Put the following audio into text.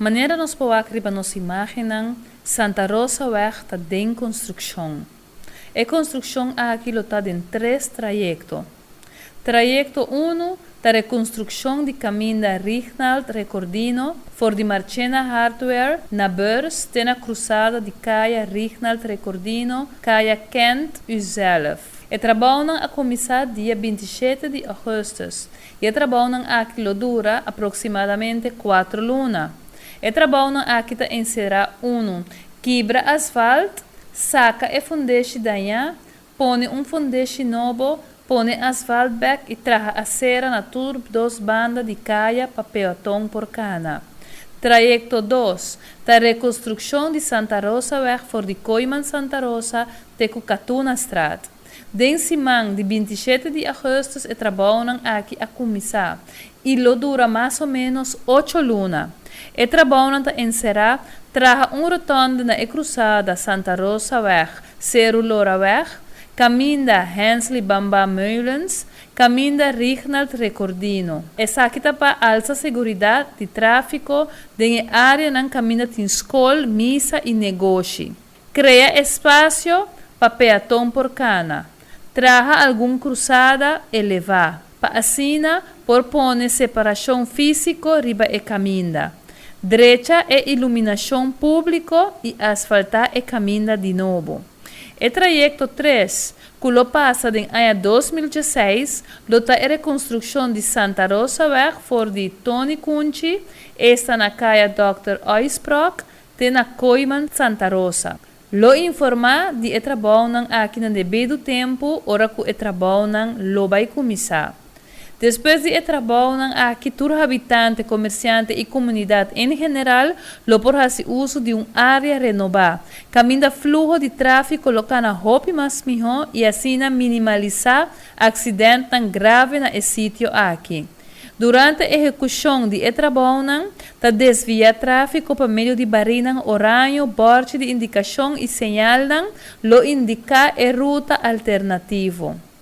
Manera nos por wak riba nos imágennan, Santa Rosaweg ta den konstrukshon. E konstrukshon aki lo ta den tres trayekto. Trayekto unu ta rekonstrukshon di kaminda Rignald Recordino for di Marchena Hardware na Beurs te na krusada di kaya Rignald Recordino, kaya Kent Uzelf. E trabounan a kuminsá dia 27 di ougùstùs i e trabounan aki lo dura aproksimadamente 4 luna. E trabounan aki ta enserá unu, kibra asfalt, saka e fundeshi dañá, pone un fundeshi nobo, pone asfalt bèk i traha asera na tur dos banda di kaya pa peaton por kana. Trayekto 2 ta rekonstrukshon di Santa Rosaweg for di Kooyman Santa Rosa te ku Katunastraat. Den siman di 27 di ougùstùs e trabounan aki a kuminsá i lo dura mas o ménos 8 luna. E trabounan ta enserá traha un rotònde na e krusada Santa Rosaweg, Seru Loraweg, kaminda Hensley Bamba Meulens, kaminda Rignald Recordino. Esaki ta pa alsa seguridat di tráfiko den e áreanan kaminda tin skol, misa i negoshi. Krea espasio pa peaton por kana. Traha algun krusada elevá, pa asina por pone separashon físiko riba e kaminda. Drecha e iluminashon públiko i asfaltá e kaminda di nobo. E trayekto 3, ku lo pasa den aña 2016, lo ta e rekonstrukshon di Santa Rosaweg for di Tony Kunchi, esta na kaya Dr. Oisprock, te na Kooyman Santa Rosa. Lo informá di e trabounan aki na debido tempu ora ku e trabounan lo bai kuminsá. Despues di e trabounan aki tur habitante, komersiante i komunidat en general lo por hasi uso di un área renobá, kaminda fluho di tráfiko lo kana hopi mas mihó i asina minimalisá aksidentenan grave na e sitio aki. Durante ehekushon di e trabounan ta desviá tráfiko pa medio di barinan oraño, bòrchi di indikashon i señalnan lo indiká e ruta alternativo.